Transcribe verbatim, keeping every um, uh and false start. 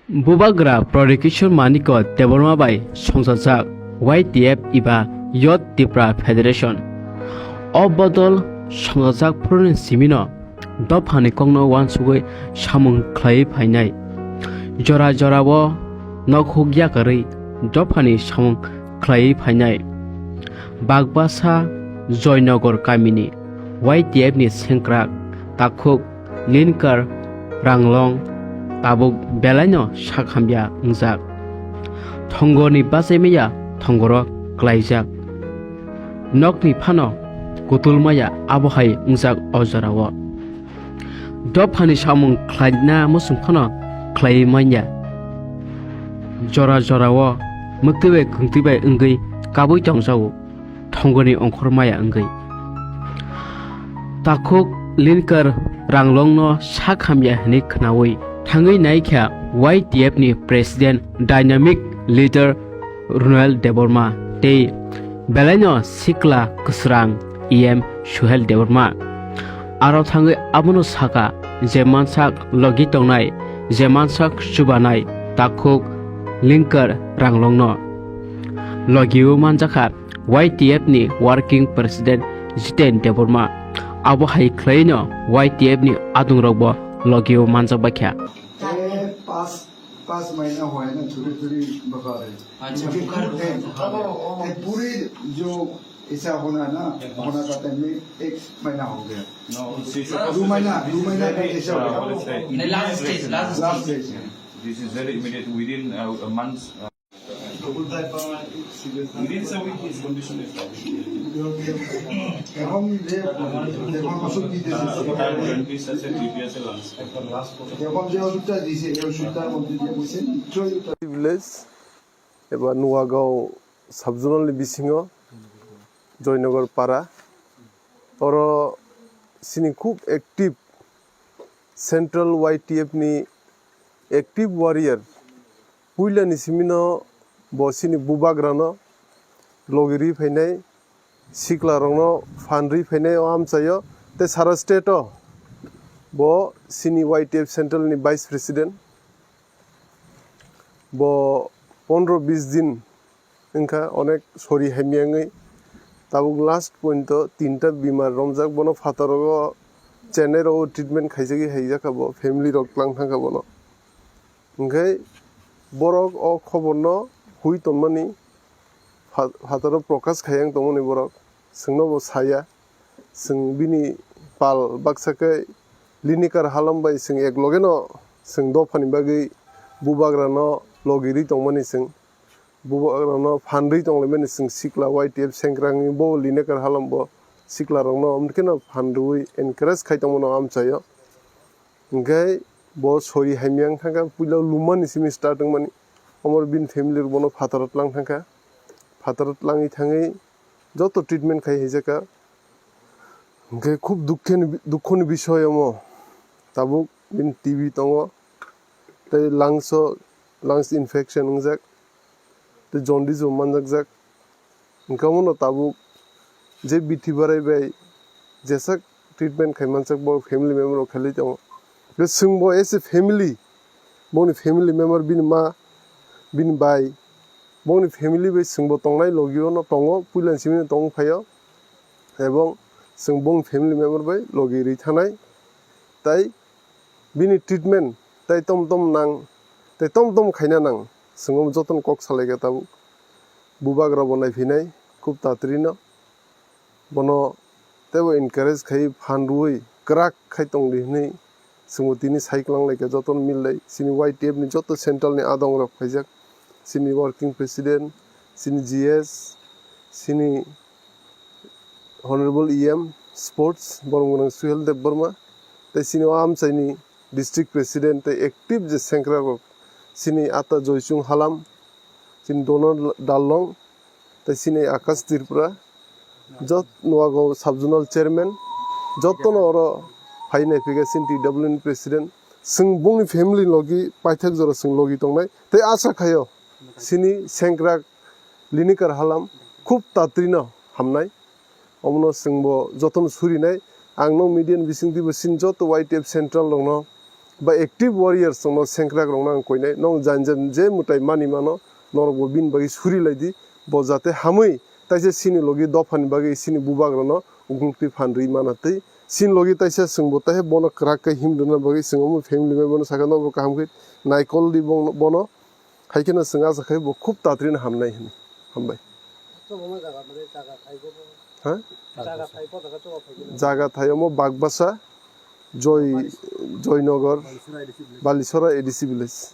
Bubagra Prodikishore Manikya Debbarma bai songchajak Y T F eba Youth Tipra Federation. O bodol songchajak phuruni simino dophani kokno uansugwi samung khlaiwi phainai. Jora jorao nokhuk yakarwi dophani samung khlaiwi phainai. Bagbasa Joynagar kamini Y T F ni sengkrak takhuk Linkar Ranglong tabuk belaino sak hamya wngjak. Thongorni bachaimaya thongoro klaijak. Nokni phano kutulmaya abohai wngjak o jorao. Dophani samung khlaina muchung phano khlaiwi manya. Jora jorao mwktwi bai kwngtwi bai wngwi kabui tongjago. Thongoni ongkhormaya wngwi. Takhuk Linkar Ranglongno sak hamya hwnwi khnaui thangwi naikha Y T F ni President Dynamic Leader Runal Debbarma tei belaino sikla kwsrang E M Suhel Debbarma. Aro thangwi abono sakha je mansak logi tongnai, je mansak chubanai takhuk Linkar Ranglongno. Logio manjakha Y T F ni Working President Jiten Debbarma. Abo hai khlaino Y T F ni adungrokbo logio manjakbaikha. ये पाँच, पाँच महीना हुआ है ना, छोटी छोटी बुखार है। अच्छा, मुझे बुखार खुद है। है। ये पूरी जो ऐसा होना है ना, होना का टाइम में एक महीना हो गया। No, this is दो महीना, दो महीना का ऐसा हो गया। नहीं, last stage, last stage। This is very immediate, within, uh, a month, uh, এখন যে, এখন ওষুধ দিতেছে, এখন যে ওষুধটা দিছে, এই ওষুধটার মধ্যে দিয়ে বলছে, নিশ্চয়ই ওটা ভিলেজ এবার নোয়াগাঁও সাব জোনালনি বিসিংও জয়নগর পাড়া। Oro sini khub active Central Y T F ni active warrior. Puila ni simino bo sini bubagrano logi ri phainai, sikla rokno phan ri phainai o amchaio, tei sara state o bo sini Y T F Central ni Vice President. Bo pondro bis din wngkha onek sori hamya wngwi. Tabuk last point o tinta bimar romjak, bono phataro Chennai rogo treatment khaijagwi haijakha, bo family rok tlang thangkha bono. Hwnkhe borok o khobor no hui tonmani pha-, phataro prokash khaiya wng tongmani borok, chwngno bo saya. Chwng bini pal baksa khe Linikar Halam bai chwng ek loge no chwng dophani bagwi bubagra no logi ri tongmani chwng. Bubagra no phan rwi tonglaimani chwng sikla Y T F sengkrak wngwi bo Linikar Halam bo sikla rok no omkheno phan rwi encourage khai tongmano amchaio. Hwnkhe bo sori hamya wng thangkha, puila lumani simi start wngmani. Omo bini family rok bono phataro tlang thangkha. Phataro tlangwi thangwi joto treatment khai haijakha. Hwnkhe khub dukheni, dukhoni bisoy omo. Tabuk bini T B tongo, tei lungs o, lungs infection wngjak, tei jaundice bo manjakjak. Hwnkhe omono tabuk je bithi barai bai jesak treatment khai manjak, bo family member rok khailai tongo. Hwnkhe chwngbo as a family, boni family member, bini ma, bini bai, bongni family bai chwngbo tongnai logio no tongo, puilani simi no tongwi phaio, ebong chwng bongni family member bai logi ri thanai, tai bini treatment tai tom tom nang, tai tom tom khaina nang, chwng omo jotono kok salaikha tabuk. Bubagra bo naiphinai khub tatri no. Bono teibo encourage khai phan rwui kwrak khai tongdi hwnwi chwngbo tini sai kwlang laikha, jotono mil lai. Chini Y T F ni joto central ni adong rok phaijak, chini working president, chini G S, chini honorable E M sports Boromgwnang Suhel Debbarma, tei chini o amchaini district president tei active je sengkrak rok, chini ata Joychung Halam, chini Donald Darlong, tei chini Akash Tripura, jot Nuagaon sub-zonal chairman, jotono oro phai naiphikha chini T W N president. Chwng bongni family logi paithak jora chwng logi tongnai. Tei asa khaio chini sengkrak Linikar Halam khub tatrino hamnai. Omono chwngbo jotono surinai. Ang no media ni bisingtwibo chini joto Y T F central rokno ba active warriors chwngno sengkrak rokno ang koinai, nong jan jan je mwtai mani mano, norokbo bini bagwi suri lai di, bo jate hamwi taisa chini logi dophani bagwi chini bubak rokno ukluk twi phan rwi mana twi chini logi taisa chwngbo taisa bono kwrak khe him rwna bagwi chwng omo family bai bono sakha nobo kaham khe naikol di bono, bono hai kheno chwng acha khe bo khub tatri no hamnai hwnwi. Hambai. Ha? Jaga thai omo Bagbasa, Joy, Joynagar, Balisora A D C village.